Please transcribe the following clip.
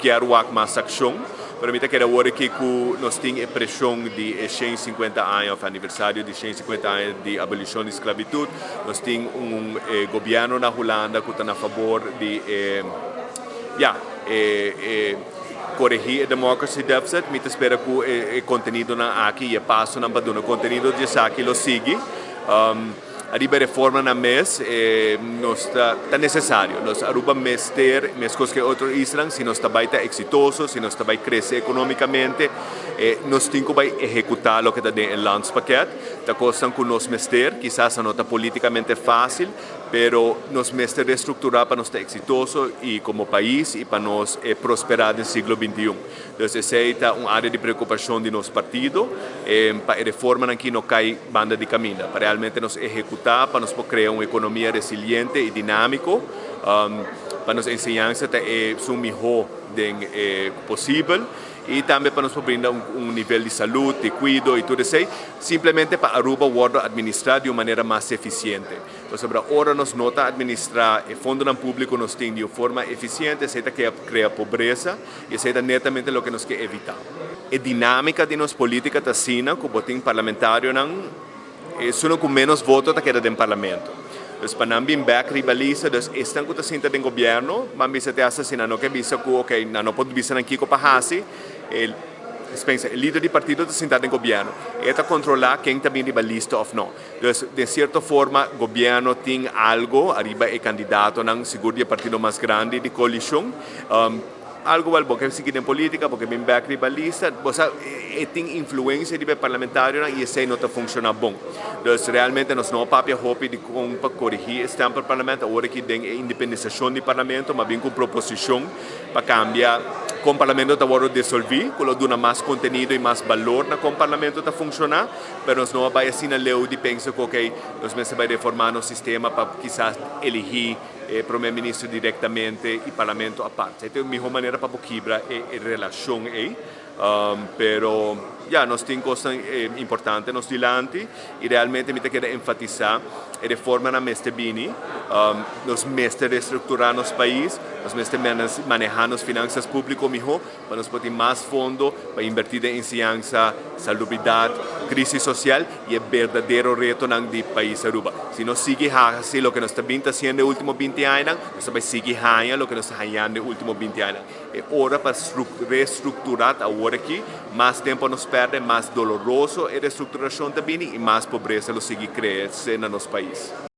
Kier wak mas accion, pero mi ta kere awor aki cu nos tin e presion di e 150 aña of aniversario di 150 aña di abolicion di sclavitud. Nos tin un gobierno na Hulanda cu ta na fabor di e, ya, e coregi e democracy deficit. Mi ta spera cu e contenidonan aki y e pasonan pa duna contenido di esaki lo sigui. Ariba reformanan mes, nos ta necesario. Nos Aruba mester, mescos cu e otro islanan, si nos ta bay ta exitoso, si nos ta bay crece economicamente, nos tin cu bay ehecuta loke ta den e landspakket. Ta cosnan cu nos mester, kisas no ta politicamente facil, pero nos mester restructura pa nos ta exitoso y como pais y pa nos prospera den siglo 21. Dus esey ta un area di preocupacion di nos partido, pa e reformanan aki no cay banda di caminda, pa realmente nos ehecuta, pa nos por crea un economia resiliente y dinamico, pa nos enseñansa ta esun miho den posibel y tambe pa nos por brinda un nivel di salud, di cuido y tur esey, simplemente pa Aruba wordo administra di un manera mas eficiente. Pasobra ora nos no ta administra e fondonan publico nos tin di un forma eficiente, esey ta crea pobresa y esey ta netamente loke nos ke evita. E dinamica di nos politica ta asina cu bo tin parlamentarionan, esunnan cu menos voto ta keda den parlamento. Dus pa nan bin bek riba lista, dus esnan cu ta sinta den gobierno, ban bisa te hasta si nan no ke bisa cu ok, nan no por bisa nan kico pa haci, e pensa, e lider di partido ta sinta den gobierno, e ta controla ken ta bin riba lista of no. Dus den cierto forma gobierno tin algo ariba e candidatonan, sigur di e partido mas grandi di coalicion. Algo wel bo ke sigui den politica, bo ke bin bek riba lista, bo sa e tin influencia riba e parlamentarionan y esey no ta funciona bon. Dus realmente nos no a papia hopi di con pa corigi e stempelparlement, awor aki den e independisacion di parlamento, ma bin cu proposicion pa cambia con parlamento ta wordo disolvi, cu lo duna mas contenido y mas balor na con parlamento ta funciona, pero nos no a bay asina leu di pensa cu ok, nos mester bay reforma nos sistema pa kisas eligi e prome minister directamente y parlamento apart. Esey ta e miho manera pa bo kibra e relacion ey. Pero ya, nos tin cosnan importante nos dilanti y realmente mi ta keda enfatisa e reformanan mester bini. Nos mester restructura nos pais, nos mester maneha nos finanzas publico miho pa nos por tin mas fondo pa inverti den enseñansa, salubridad, crisis social y e berdadero retonan di pais Aruba. Si nos sigui haci loke nos ta bin ta haciendo e ultimo 20 añanan, nos ta bay sigui haña loke nos ta hañando e ultimo 20 añanan. E ora pa restructura ta awor aki. Mas tempo nos perde, mas doloroso e restructuracion ta bini y mas pobresa lo sigui crece na nos pais.